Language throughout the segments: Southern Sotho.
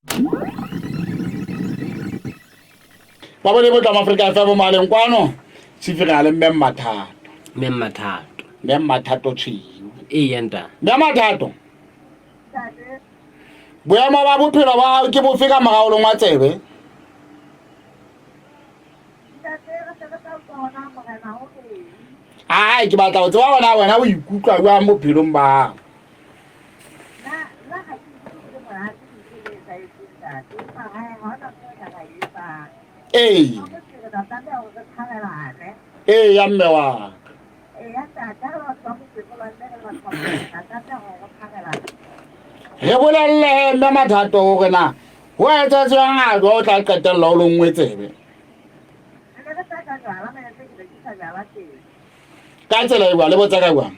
Ba bone bo tla Afrika FM maleng kwano. Sifira le mme Mathato. Mme Mathato. Mme Mathato tshweu. Ee ya ntate. Mme Mathato. Boemo ba bophelo ba hao ke bofe ka morao longwa tsebe? Ai, ke batla go tseba gona wena o ikutlwa jwang bophelong ba gago. Ee. Ee ya mme wa Re bolelle mme Mathato hore na ho etsahetse jwang a jwa o tla qetella o lonngwe tsebe. Ka tsela e jwang le botsa ka jwang?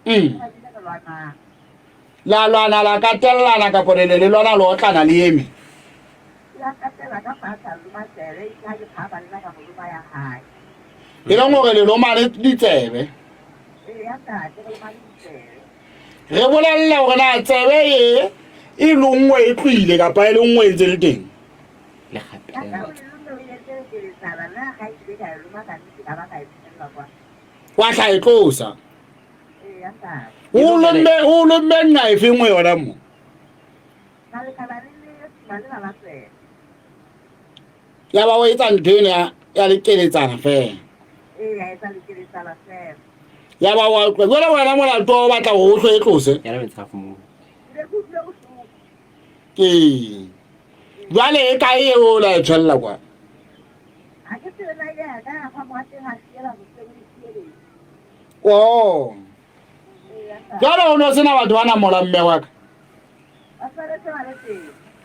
Mm. La lwana la katellana kapo le ne le lwana le otlana le eme? E leng gore le lomane ditsebe. Re bolelle gore na tsebe e e longwe e tlohile kapa e le nngwe e ntse le teng. Wa tla e tlosa. O lomme o lomme nna efe nngwe yona mo. Ya ba o etsa ntho eno ya ya lekeletsana fela. Ya ba wa utlwa jwale wena molato o batla gore o tlo e tlose. Ee. Jwale e kae eo o la e tshwelela kwa? Oh. Jwale o no sena batho ba namola mme wa ka.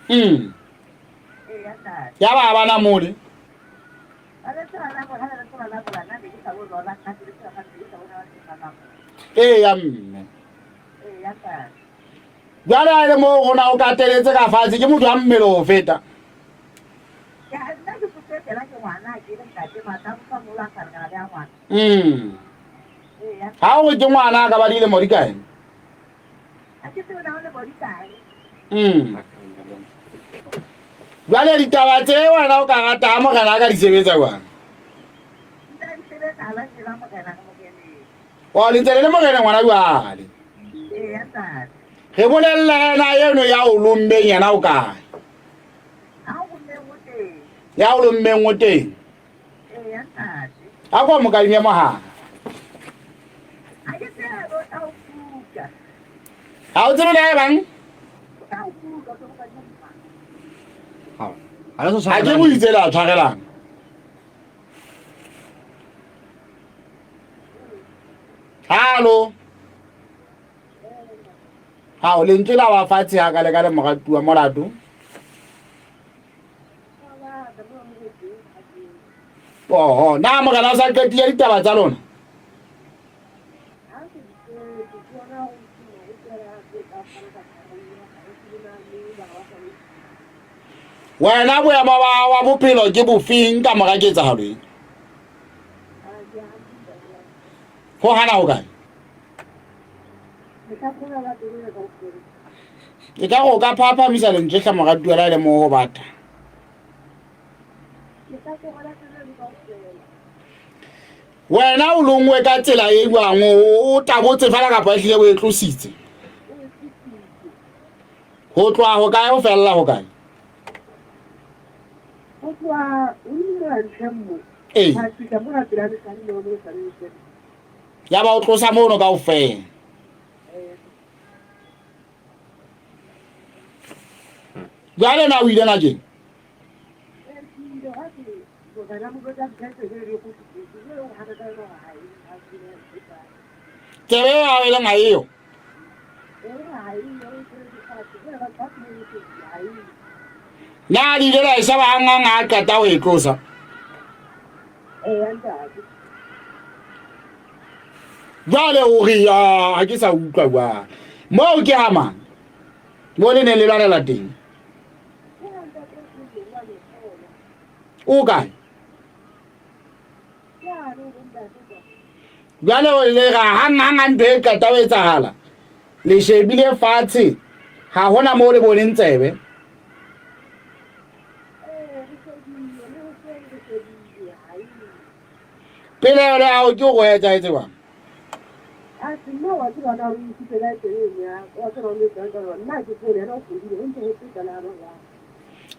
Mm. Ya ba ba namole. Ee ya mme. Jwale a le moo rona o kateletse ka fatshe ke motho wa mmele o feta. Mm. Ha o re ke ngwana a ka ba dilemo di kae? Mm. Jwale ditaba tse wena o ka rata ha morena a ka di sebetsa jwang? O le ntse le le morena ngwana jwale. Re bolella yena eno ya o lommeng yena o kae? Ya o lommeng o teng. A kwa mokadime mogala. Ha o tsebe le e bang? Ha ke mo itse la tshwarelang. Halo. Hao lentswe la wa fatshe ha ka le ka le moratuwa molato. Oho, na morena o sa qetile ditaba tsa lona? Wena boemo ba wa bophelo ke bofeng ka mora ketsahalo e? Ho hana ho kae? E ka go ka phaphamisa lentswe tlha moratuwa la le mo go bata. Wena o longwe ka tsela e jwang o tabotse fela kapa e hlile o e tlositse? Ho tloha ho kae ho fella ho kae? Ho tloha hodimo mona ntlheng mo. Ee. Ha fihla mona pela lesale le mo lesale le. Ya ba o tlosa mono kaofela. Jwale na o ile ngakeng? Tsebe eo ya hao e leng ha eyo. Na le ile la e sheba hanghang ha a qeta ho e tlosa? Jwale o re ya ha ke sa utlwa jwale. Moo ke ha mang? Mo le neng le lwanela teng. O kae? Jwale o le ra hang hang ha ntho e qeta ho etsahala. Le shebile fatshe ha hona moo le boneng tsebe. Pelaelo ya hao ke hore ho etsahetse jwang?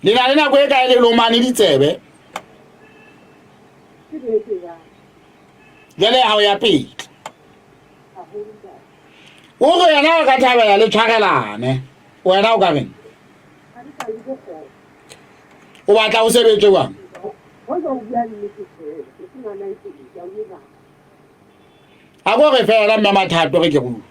Le na le nako e kae le lomane ditsebe? Jwale ha o ya pele. O re yena o ka thabela le tshwarelane. Wena o ka reng? O batla ho sebetswe jwang? A ko re fela mme Mathato re ke re utlwe.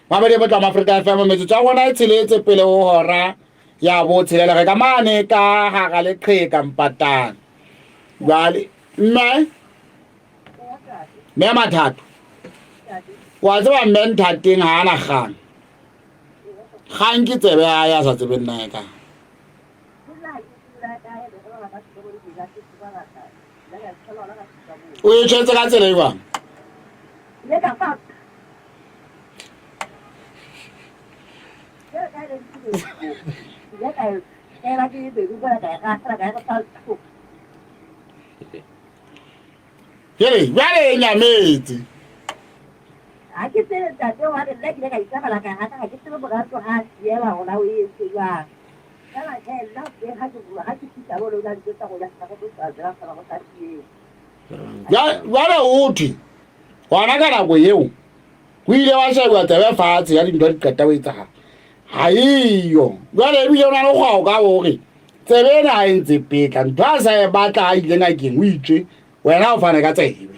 Mabedi bo tla Afrika FM metsotso ya rona e tsheletse pele ho hora ya botshelela re ka mane ka hara leqheka mpatang jwale mme mme Mathato wa tseba mme Nthateng ha ana kgang kgang ke tsebe ya ya sa tsebeng nna e ka o e tshwetse ka tsela e jwang? Jale jwale e nyametse. Ha ke tsebe ntate wa nna ke ile ka itsabala ka hata ha ke tsebe morato ha siela hona o entse jwang. Fela ke nna ke ha ke bua ha ke fihla mo le o ntse go ya go tsa tsela fela go sa siele. Jwale o thwe gona ka nako eo o ile wa sheba tsebe fatshe ya dintho di qeta ho etsahala ha eyo. Jwale ebile o na le kgwao ka hore tsebe ena ha e ntse petla ntho a sa e batla a ile ngakeng o itswe wena o fane ka tsebe.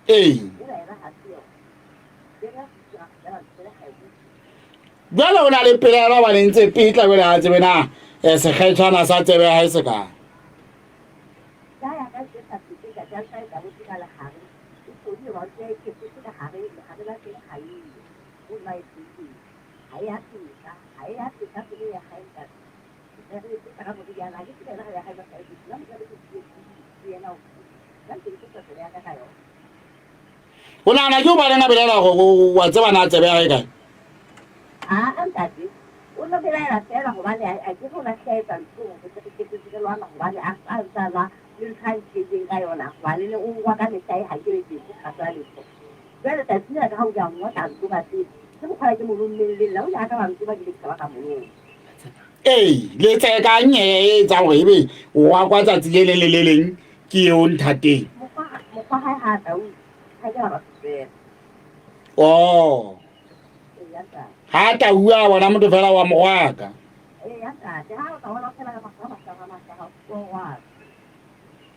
Ee. Jwale o na le pelaelo hobane ntse petla jwale ha tsebe na eh, sekgetshwana sa tsebe ha e se kae. O nahana ke hobaneng a belaela gore wa tseba na tsebe ya gae kae? Aa ntate, o no belaela fela gobane a ke go latlhaetsa ntho go se ke ke lwana gobane a sa ntsa la le ntho a ntshetseng ka yona gobane le o wa ka mehla e ga ke le teng ga sa letho. Jwale tsatsi lena ka ha o ja nngwe tla ntoma pele ke mokgwa ke mo lommeng le nna o ile ka ba ntoma ke le ke ba ka moloma. Ee, le tseka nye e etsang gore ebe o wa kwa tsatsi le leng le le leng ke eo nthateng. Mokgwa mokgwa hae ha tau ha ke ba fela. Oh. Ha tau a bona motho fela wa mogwaka.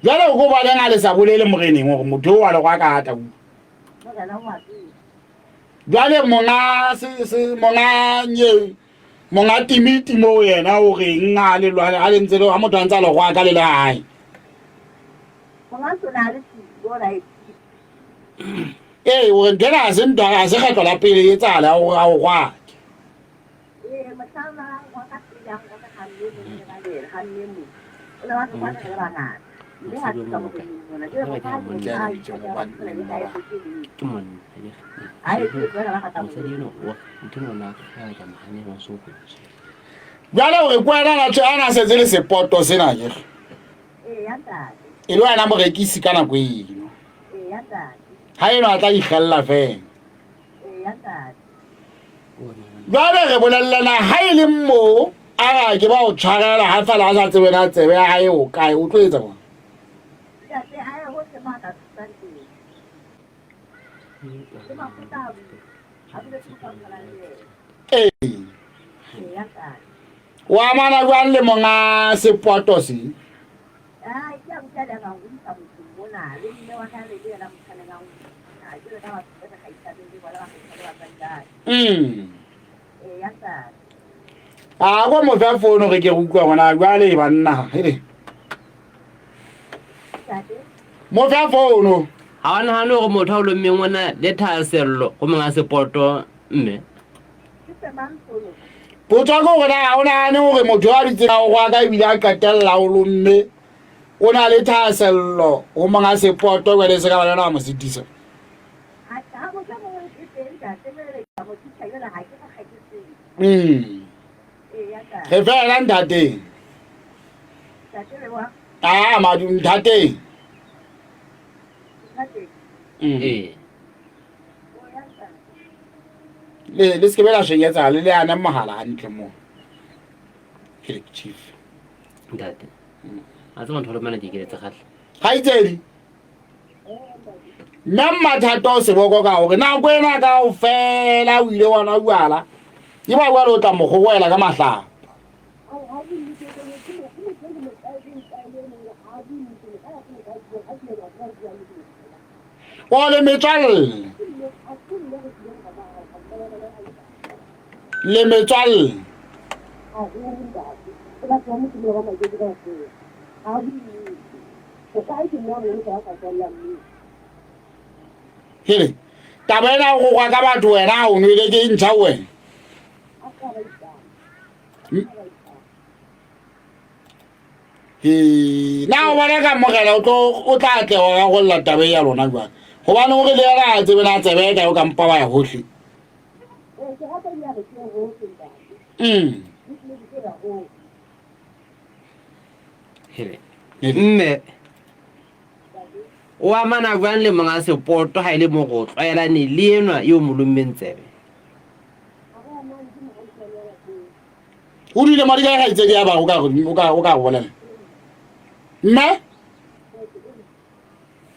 Jwale o ko baneng a le sa bolele moreneng gore motho o wa le gwaka ha tau. Jwale monga se se monga nye monga timiti mo yena o reng a le lwane a le ntse le ha motho a ntse a le gwaka le le hae. Ee, o re ntho ena ha se ntho ha se kgetlo la pele e etsahala ya hore a o gwake. Ke monna mosadi eno wa ntho eno a ka mohanela so Jwale o re ke wena na a na setse le sepoto sena ke e le wena morekisi ka nako eno ha eno a tla ikgella fela. Jwale re bolellana ha e le moo a ra ke ba o tshwarela ha fela a sa tsebe na tsebe ya hae o kae o tlo etsa jwang? Ee. O amana jwang le monga sepoto se? Mm. A ko mo fe fono re ke re utlwa gona jwale banna hele. Mo fe fono. Ga o nagane gore motho a o lommeng o na le thahasello go monga sepoto mme? Potso ke gore na ga o nagane gore motho a dutseng a go aka ebile a qetella o lomme o na le thahasello go monga sepoto jale se ka ba lena wa mo sitisa? Re fela ntateng. Aa madu nthateng. Ee. Le le se ke be la shenyetsa le le ane mogala hantle mo. Ke chief. Ntate. A tseba ntho lomana ke keletse gatle. Kgaitsedi. Mme Mmathato o seboko ka gore nako ena kao fela o ile wa nwa jwala. E ba jwale o tla mo kgoboela ka mahlapa. O le metswalle. Le metswalle. Hele, taba ena go kwa ka batho wena o nwele ke ntšha wena. Ee, na o bona ka mogela o tlo o tla atlega ka go lla taba e ya lona jwang? Gobane o re le yena a tsebe na tsebe e kae o ka mpa wa ya gohle. Hele. Mme o amana jwang le monga sepoto ha e le mo go tlwaelane le enwa yo mo lommeng tsebe? O dule mo di kae gaitsedi ya ba o ka o ka o ka go bolela. Mme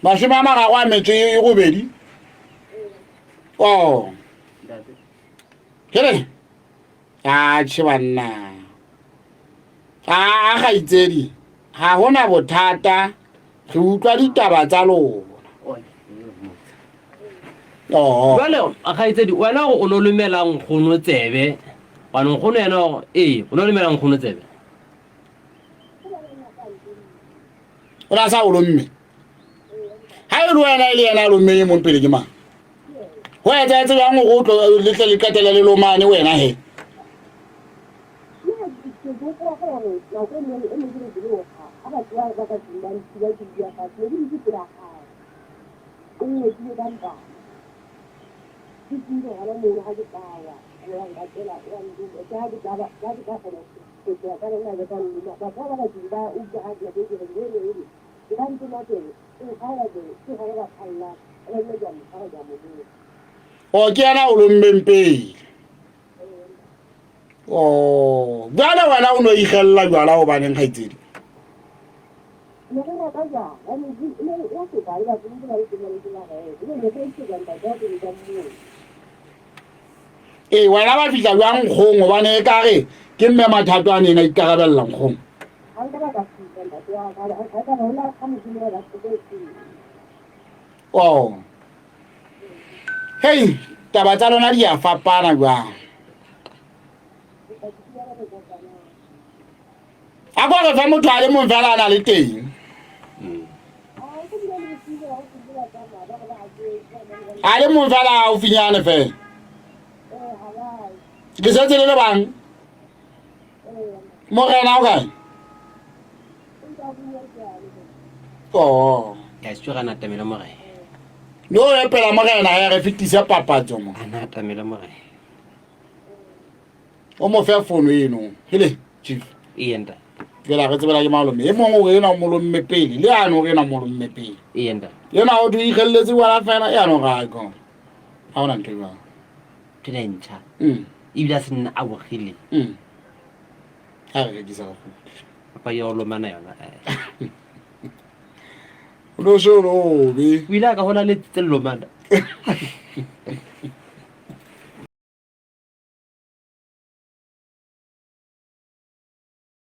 38. Oh. Hele. Atjhe banna. A gaitsedi ga gona bothata re utlwa ditaba tsa lona. Oh. Jwale kgaitsedi wena gore o no lomela nkgono tsebe gwane nkgono yena gore ee o no lomela nkgono tsebe O na sa o lomme. Ha e le wena e le yena a lommeng e mong pele ke mang? Go etsahetse jang gore o tlo le tle le qetele le lomane wena he? O ke yena o lommeng pele. O jwale wena o no ikgella jwala gobaneng kgaitsedi? Ee, wena ba fihla jwang nkgong gobane e kare ke mme Mathato a neng a ikarabella nkgong. Oh. Hei, taba tsa lona di a fapana jwang. A ko re fa motho a le mong fela a na le teng. A le mong fela gaufinyane fela. Ke setse le le bang. Morena o kae? Oh. Ke a tsoga na tamela morena. No epela morena ya re fetise papatso mo. A na tamela morena. O mo fe fono eno. Hele, chief. Ee ntate. Fela re tsebela ke malome. E mongwe o re ena o molomme pele, le yane o re ena o molomme pele. Ee ntate. Ena o thwe ikgelletse wala fela, yane o re a ko. Ha ona ntho e jwalo. Ntho ena e ntjha. Ebile a se nna a bogile. Ha re rekisa go kgutla. Papa ya o lomana yona. Eh. O no se o lobe. O ile a ka hola le tse lomana.